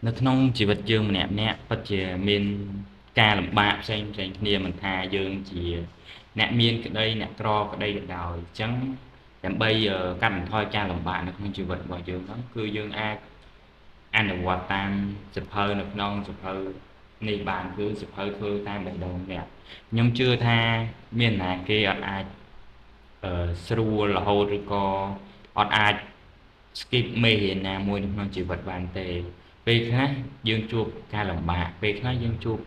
នៅក្នុងជីវិតយើងម្នាក់ៗពិតជាមានការលំបាកផ្សេងៗគ្នាមិនថាយើងជាអ្នកមានក្តីអ្នកក្រក្តីក៏ដោយអញ្ចឹងដើម្បីកាត់បន្ថយការលំបាកនៅក្នុងជីវិតរបស់យើងហ្នឹងគឺយើងអាចអនុវត្តតាមសៀវភៅនៅក្នុងសៀវភៅនេះបានគឺសៀវភៅធ្វើតាមបេះដូងអ្នកខ្ញុំជឿថាមានណាគេអត់អាចស្រួលរហូតឬក៏អត់អាច skip មេរៀនណាមួយនៅក្នុងជីវិតបានទេពេលខ្លះយើងជួបការលំបាកពេលខ្លះយើងជួប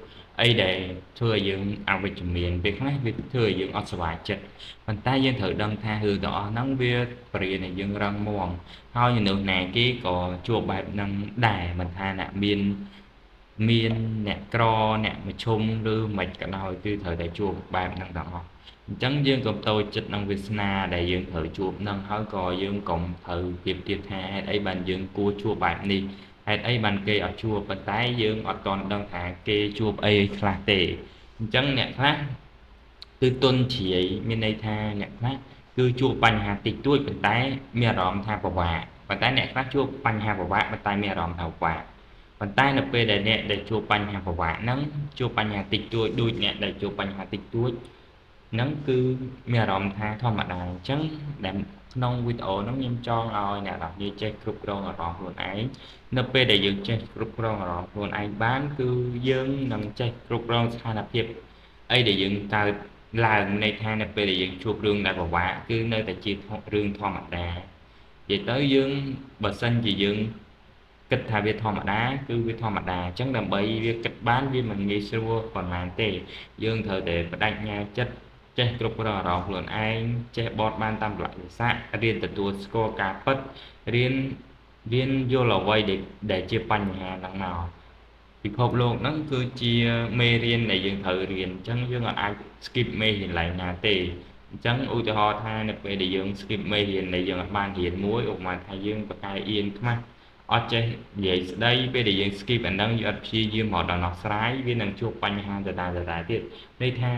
អីដែលធ្វើឲ្យយើងអវិជ្ជមានពេលខ្លះវាធ្វើឲ្យយើងអត់សប្បាយចិត្តប៉ុន្តែយើងត្រូវដឹងថារឿងទាំងអស់ហ្នឹងវាបរៀនឲ្យយើងរឹងមាំហើយមនុស្សណាគេក៏ជួបបែបហ្នឹងដែរមិនថាអ្នកមានមានអ្នកក្រអ្នកមជ្ឈុំឬមិនក៏ដោយគឺត្រូវតែជួបបែបហ្នឹងទាំងអស់អញ្ចឹងយើងកុំតូចចិត្តនឹងវាសនាដែលយើងត្រូវជួបនឹងហើយក៏យើងកុំត្រូវប្រៀបធៀបថាហេតុអីបានយើងគួរជួបបែបនេះហេតុអីបានគេអត់ជួបប៉ុន្តែយើងអត់ទាន់ដឹងថាគេជួបអីខ្លះទេអញ្ចឹងអ្នកខ្លះគឺទន់ជ្រាយមានន័យថាអ្នកខ្លះគឺជួបបញ្ហាតិចតួចប៉ុន្តែមានអារម្មណ៍ថាពិបាកប៉ុន្តែអ្នកខ្លះជួបបញ្ហាពិបាកប៉ុន្តែមានអារម្មណ៍ថាពិបាកប៉ុន្តែនៅពេលដែលអ្នកដែលជួបបញ្ហាពិបាកហ្នឹងជួបបញ្ហាតិចតួចដូចអ្នកដែលជួបបញ្ហាតិចតួចហ្នឹងគឺមានអារម្មណ៍ថាធម្មតាអញ្ចឹងដែលក្នុងវីដេអូហ្នឹងខ្ញុំចង់ឲ្យអ្នកនរគ្នាចេះគ្រប់គ្រងអារម្មណ៍ខ្លួនឯងនៅពេលដែលយើងចេះគ្រប់គ្រងអារម្មណ៍ខ្លួនឯងបានគឺយើងនឹងចេះគ្រប់គ្រងស្ថានភាពអីដែលយើងកើតឡើងន័យថានៅពេលដែលយើងជួបរឿងដែលពិបាកគឺនៅតែជារឿងធម្មតានិយាយទៅយើងបើសិនជាយើងគិតថាវាធម្មតាគឺវាធម្មតាអញ្ចឹងដើម្បីវាគិតបានវាមិនងាយស្រួលប៉ុន្មានទេយើងត្រូវតែបដិញ្ញាចិត្តចេះគ្រប់គ្រងអារម្មណ៍ខ្លួនឯងចេះបត់បានតាមលក្ខណៈរៀនទទួលស្គាល់ការពិតរៀនរៀនយល់អ្វីដែលជាបញ្ហាហ្នឹងមកពិភពលោកហ្នឹងគឺជាមេរៀនដែលយើងត្រូវរៀនអញ្ចឹងយើងអាច skip មេរៀនឡើងណាទេអញ្ចឹងឧទាហរណ៍ថានៅពេលដែលយើង skip មេរៀនដែលយើងអត់បានរៀនមួយឧបមាថាយើងបកកែអៀនខ្មាស់អត់ចេះនិយាយស្ដីពេលដែលយើង skip អាហ្នឹងយើងអត់ព្យាយាមមកដល់ដោះស្រាយវានឹងជួបបញ្ហាដដែលៗទៀតន័យថា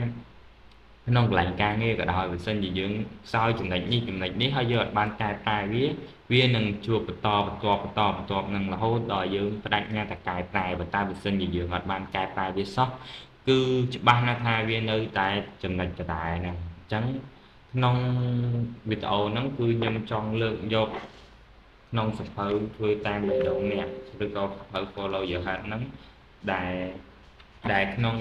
ក្នុងកន្លែងការងារក៏ដោយបើសិនជាយើងខ្សោយចំណុចនេះចំណុចនេះហើយយើងអត់បានកែប្រែវាវានឹងជួបបន្តបន្ទាប់បន្តបន្ទាប់នឹងរហូតដល់យើងបដិញ្ញាតែកែប្រែប៉ុន្តែបើសិនជាយើងអត់បានកែប្រែវាសោះគឺច្បាស់ណាស់ថាវានៅតែចំណុចដដែលហ្នឹងអញ្ចឹងក្នុងវីដេអូហ្នឹងគឺខ្ញុំចង់លើកយកក្នុងសៀវភៅធ្វើតាមបេះដូងអ្នកឬក៏សៀវភៅ Follow Your Heart ហ្នឹងដែលដែលក្នុង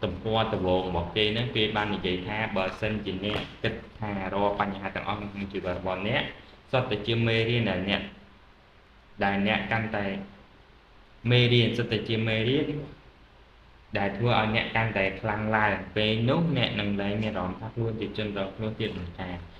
ទំព័រដំបូងរបស់គេហ្នឹងគេបាននិយាយថាបើសិនជាអ្នកគិតថារាល់បញ្ហាទាំងអស់ក្នុងជីវិតរបស់អ្នកសុទ្ធតែជាមេរៀនដែលអ្នកដែលអ្នកកាន់តែមេរៀនសុទ្ធតែជាមេរៀនដែលធ្វើឲ្យអ្នកកាន់តែខ្លាំងឡើងពេលនោះអ្នកនឹងលែងមានអារម្មណ៍ថាខ្លួនជាជនរងគ្រោះទៀតមិនខាន។